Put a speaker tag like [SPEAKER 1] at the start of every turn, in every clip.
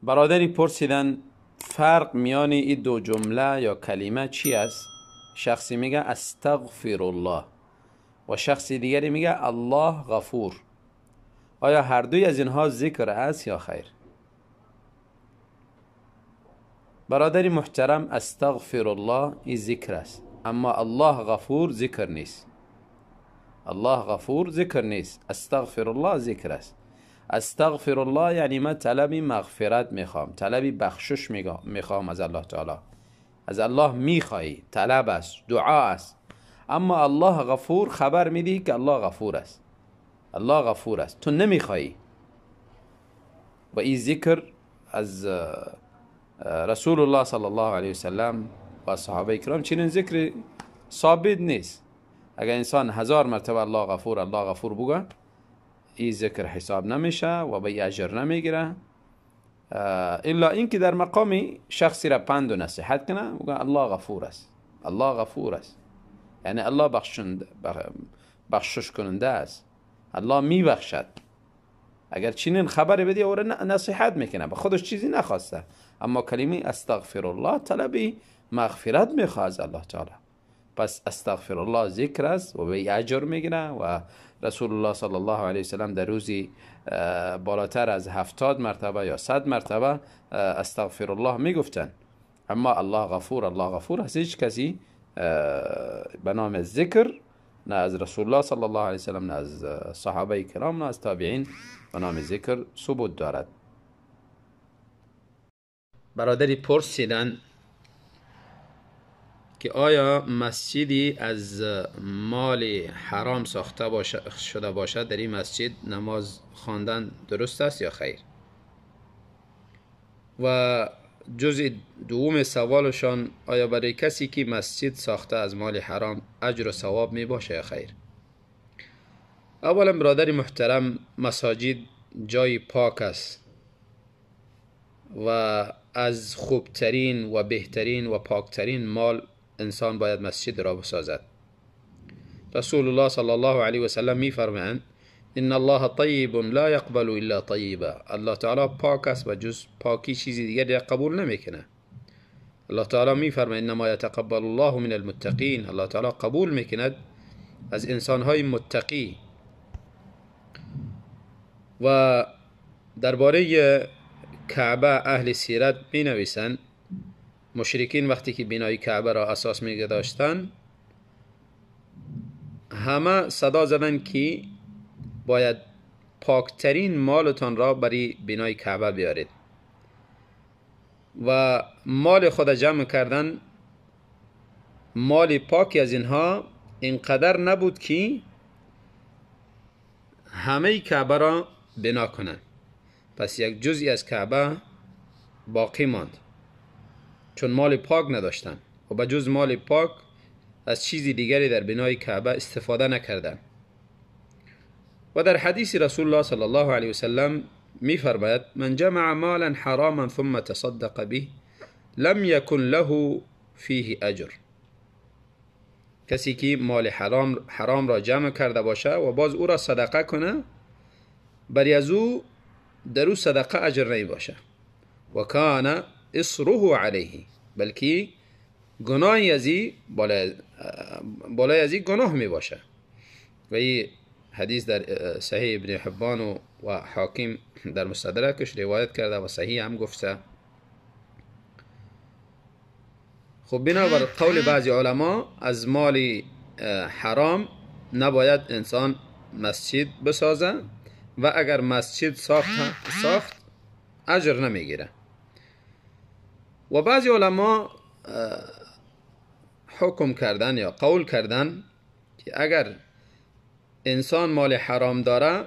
[SPEAKER 1] برادری پرسیدن فرق میان این دو جمله یا کلمه چی است؟ شخصی میگه استغفر الله و شخصی دیگری میگه الله غفور. آیا هر دوی از اینها ذکر است یا خیر؟ برادری محترم، استغفر الله این ذکر است، اما الله غفور ذکر نیست. الله غفور ذکر نیست، استغفر الله ذکر است. استغفر الله یعنی من طلب مغفرت میخوام، طلب بخشش میخوام از الله تعالی، از الله میخوایی، طلب است، دعا است. اما الله غفور خبر میدی که الله غفور است، الله غفور است، تو نمیخوایی. و این ذکر از رسول الله صلی الله علیه وسلم و صحابه کرام چنین ذکر ثابت نیست. اگر انسان 1000 مرتبه الله غفور الله غفور بگه، این ذکر حساب نمیشه و به اجر نمیگیره، الا اینکه در مقام شخصی را پند و نصیحت کنه، بگه الله غفور است، الله غفور است، یعنی الله بخشش کننده است، الله میبخشد. اگر چنین خبری بدی او را نصیحت میکنه، به خودش چیزی نخواسته، اما کلمه استغفر الله طلبی مغفرت میخواد از الله تعالی. پس استغفر الله ذکر است و به اجر میگیره و رسول الله صلی الله علیه وسلم در روزی بالاتر از 70 مرتبه یا 100 مرتبه استغفر الله میگفتن. اما الله غفور الله غفور هست، هیچ کسی به نام ذکر نه از رسول الله صلی الله علیه وسلم، نه از صحابه کرام، نه از تابعین به نام ذکر ثبوت دارد. برادری پرسیدن که آیا مسجدی از مال حرام ساخته شده باشد، در این مسجد نماز خواندن درست است یا خیر؟ و جزء دوم سوالشان، آیا برای کسی که مسجد ساخته از مال حرام اجر و ثواب می باشه یا خیر؟ اولا برادر محترم، مساجد جای پاک است و از خوبترین و بهترین و پاکترین مال انسان باید مسجد را بسازد. رسول الله صلی الله علیه و سلم می فرمایند ان الله طیب لا یقبل الا طیبا. الله تعالی پاک است و جز پاکی چیزی دیگر قبول نمیکنه. الله تعالی می فرماید انما یتقبل الله من المتقین. الله تعالی قبول میکند از انسانهای متقی. و درباره کعبه اهل سیرت می نویسند مشرکین وقتی که بنای کعبه را اساس می گذاشتند، همه صدا زدن که باید پاکترین مالتان را برای بنای کعبه بیارید و مال خود جمع کردن. مال پاکی از اینها اینقدر نبود که همه کعبه را بنا کنند، پس یک جزئی از کعبه باقی ماند چون مال پاک نداشتند و به جز مال پاک از چیزی دیگری در بنای کعبه استفاده نکردند. و در حدیث رسول الله صلی الله علیه وسلم می فرماید من جمع مالا حراما ثم تصدق به لم یکن له فیه اجر. کسی که مال حرام را جمع کرده باشه و باز او را صدقه کنه، بری از او در او صدقه اجر نمی باشه. و کان اصره علیه، بلکه گناهی ازی بالای ازی گناه می باشه. و این حدیث در صحیح ابن حبان و حاکم در مستدرکش روایت کرده و صحیح هم گفته. خب بنابر قول بعضی علما از مال حرام نباید انسان مسجد بسازه و اگر مسجد ساخت اجر نمیگیره. و بعضی علما حکم کردن یا قول کردن که اگر انسان مال حرام داره،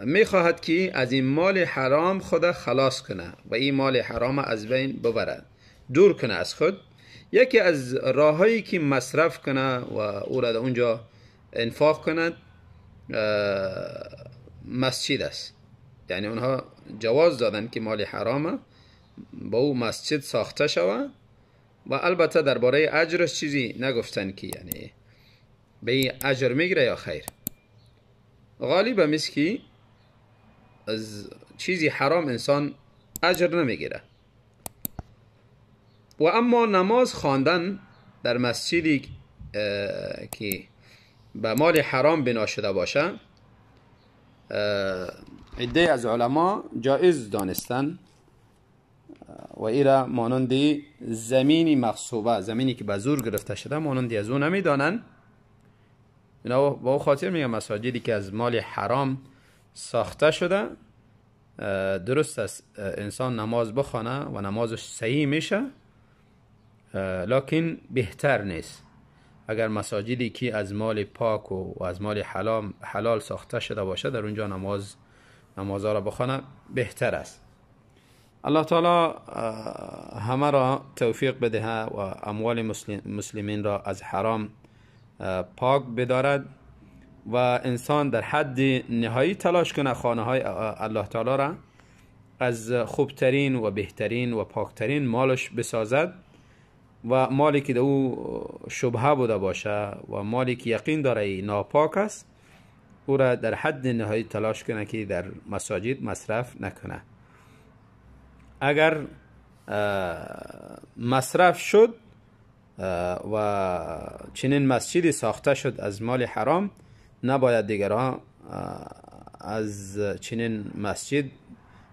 [SPEAKER 1] میخواهد که از این مال حرام خود خلاص کنه و این مال حرام از بین ببره، دور کنه از خود، یکی از راههایی که مصرف کنه و او را در اونجا انفاق کند مسجد است. یعنی اونها جواز دادن که مال حرام با او مسجد ساخته شود و البته درباره اجرش چیزی نگفتن که یعنی به این اجر میگیره یا خیر. غالبا مثل که از چیزی حرام انسان اجر نمیگیره. و اما نماز خواندن در مسجدی که به مال حرام بنا شده باشه، عده از علما جایز دانستن و ایرا مانند زمینی مغصوبه، زمینی که به زور گرفته شده، مانند از اون نمیدانن. اینا با خاطر میگم مساجدی که از مال حرام ساخته شده درست است انسان نماز بخوانه و نمازش صحیح میشه، لکن بهتر نیست. اگر مساجدی که از مال پاک و از مال حلال ساخته شده باشه، در اونجا نمازها را بخوانه بهتر است. الله تعالی همه را توفیق بده و اموال مسلمین را از حرام پاک بدارد و انسان در حد نهایی تلاش کنه خانه های الله تعالی را از خوبترین و بهترین و پاکترین مالش بسازد و مالی که او شبهه بوده باشه و مالی که یقین داره ناپاک است، او را در حد نهایی تلاش کنه که در مساجد مصرف نکنه. اگر مصرف شد و چنین مسجدی ساخته شد از مال حرام، نباید دیگران از چنین مسجد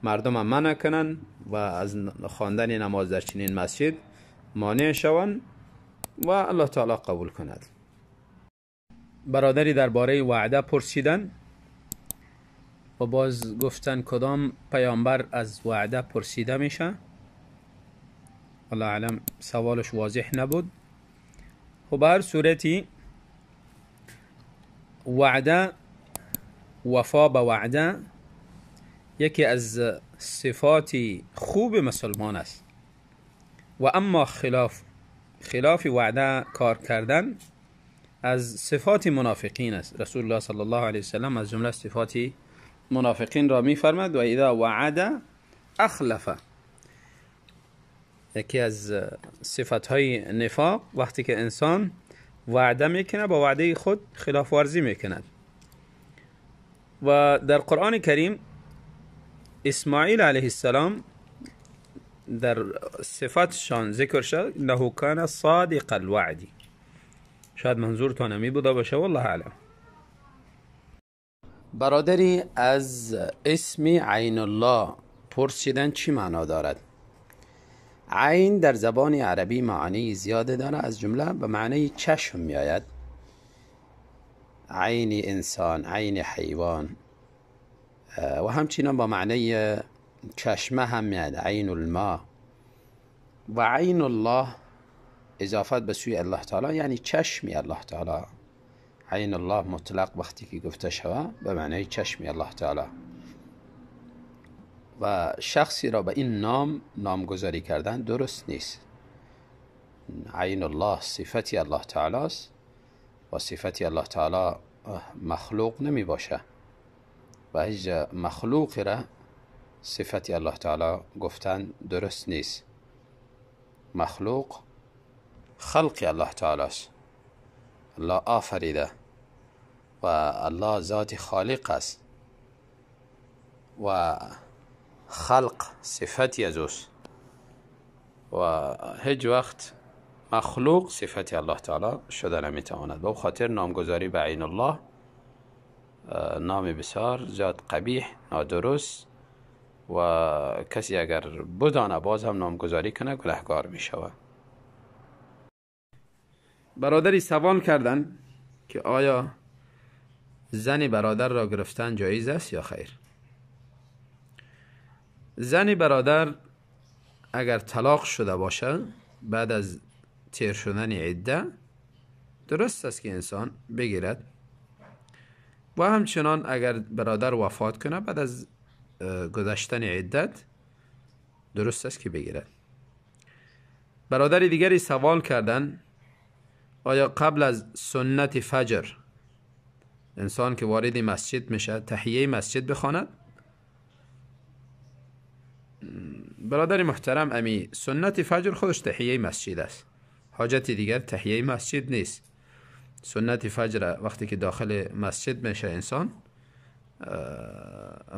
[SPEAKER 1] مردم منع کنن و از خواندن نماز در چنین مسجد مانع شوند و الله تعالی قبول کند. برادری درباره وعده پرسیدن و باز گفتن کدام پیامبر از وعده پرسیده میشه. الله اعلم سوالش واضح نبود. خب به هر صورتی وعده، وفا به وعده یکی از صفات خوب مسلمان است و اما خلاف وعده کار کردن از صفات منافقین است. رسول الله صلی الله علیه وسلم از جمله صفات منافقین را میفرماد و اذا وعد اخلف. یکی از صفات های نفاق وقتی که انسان وعده میکنه با وعده خود خلاف ورزی میکند. و در قرآن کریم اسماعیل علیه السلام در صفتشان ذکر شد انه کان صادق الوعد. شاید منظورتان همی بوده باشه، والله اعلم. برادری از اسم عین الله پرسیدن چی معنا دارد؟ عین در زبان عربی معانی زیاده داره، از جمله به معنی چشم می آید. عین انسان، عین حیوان، و همچنین با معنی چشمه هم میاد، عین الماء. و عین الله اضافت به سوی الله تعالی یعنی چشمی الله تعالی. عین الله مطلق وقتی که گفته شوه به معنی چشمی الله تعالی. و شخصی را به این نام نامگذاری کردن درست نیست. عین الله صفتی الله تعالی است و صفتی الله تعالی مخلوق نمی باشه و هیچ مخلوقی را صفتی الله تعالی گفتن درست نیست. مخلوق خلق الله تعالی است، الله آفریده و الله ذات خالق است و خلق صفتی از اوست و هیچ وقت مخلوق صفتی الله تعالی شده نمیتواند. به خاطر نامگذاری به عین الله نام بسیار زیاد قبیح، نادرست و کسی اگر بدانه باز هم نامگذاری کنه گناهکار می شود. برادری سوال کردن که آیا زن برادر را گرفتن جایز است یا خیر؟ زن برادر اگر طلاق شده باشه بعد از تیر شدن عده درست است که انسان بگیرد، و همچنان اگر برادر وفات کنه بعد از گذشتن عدت درست است که بگیرد. برادر دیگری سوال کردن آیا قبل از سنت فجر انسان که وارد مسجد میشه تحیه مسجد بخواند؟ برادر محترم، امی سنت فجر خودش تحیه مسجد است، حاجت دیگر تحیه مسجد نیست. سنت فجر وقتی که داخل مسجد میشه انسان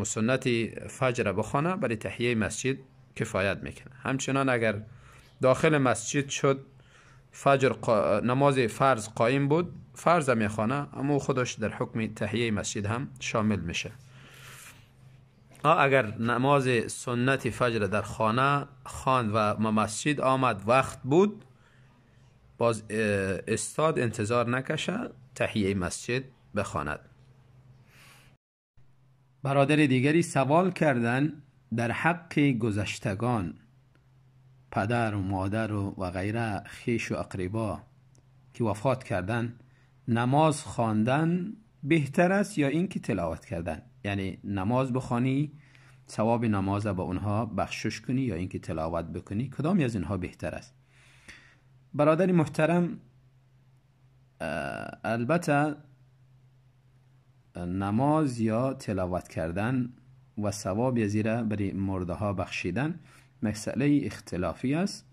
[SPEAKER 1] سنت فجر بخوانه برای تحیه مسجد کفایت میکنه. همچنان اگر داخل مسجد شد، فجر نماز فرض قایم بود، فرض میخوانه، اما خودش در حکم تحیه مسجد هم شامل میشه. اگر نماز سنت فجر در خانه خواند و مسجد آمد، وقت بود، باز استاد انتظار نکشه، تحیه مسجد بخواند. برادر دیگری سوال کردن در حق گذشتگان، پدر و مادر و غیره، خویش و اقربا که وفات کردن، نماز خواندن بهتر است یا اینکه تلاوت کردن؟ یعنی نماز بخوانی، ثواب نماز به اونها بخشش کنی، یا اینکه تلاوت بکنی، کدام از اینها بهتر است؟ برادر محترم، البته نماز یا تلاوت کردن و ثواب زیرا برای مرده ها بخشیدن مسئله اختلافی است.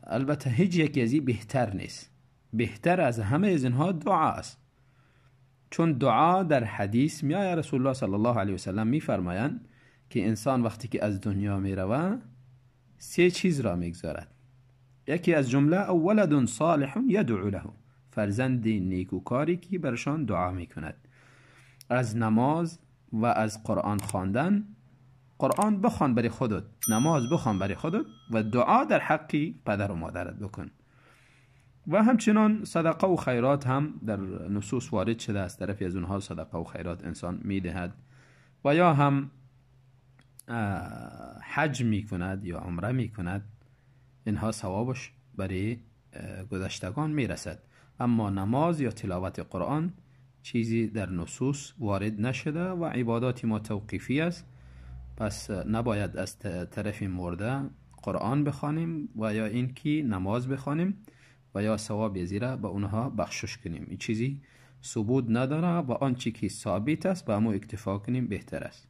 [SPEAKER 1] البته هیچ یکی از بهتر نیست. بهتر از همه از اینها دعا است، چون دعا در حدیث می آید، رسول الله صلی الله علیه وسلم میفرمایند که انسان وقتی که از دنیا می رود سه چیز را میگذارد. یکی از جمله او ولد صالح یدعو له، فرزند نیکوکاری که برشان دعا میکند. از نماز و از قرآن خواندن، قرآن بخوان برای خودت، نماز بخوان برای خودت و دعا در حقی پدر و مادرت بکن. و همچنان صدقه و خیرات هم در نصوص وارد شده، از طرفی از اونها صدقه و خیرات انسان میدهد و یا هم حج میکند یا عمره میکند، اینها ثوابش برای گذشتگان میرسد. اما نماز یا تلاوت قرآن چیزی در نصوص وارد نشده و عبادات ما توقیفی است، پس نباید از طرف مرده قرآن بخوانیم و یا اینکه نماز بخوانیم و یا ثواب زیرا به اونها بخشش کنیم. این چیزی ثبوت نداره و آنچه که ثابت است به امو اکتفا کنیم بهتر است.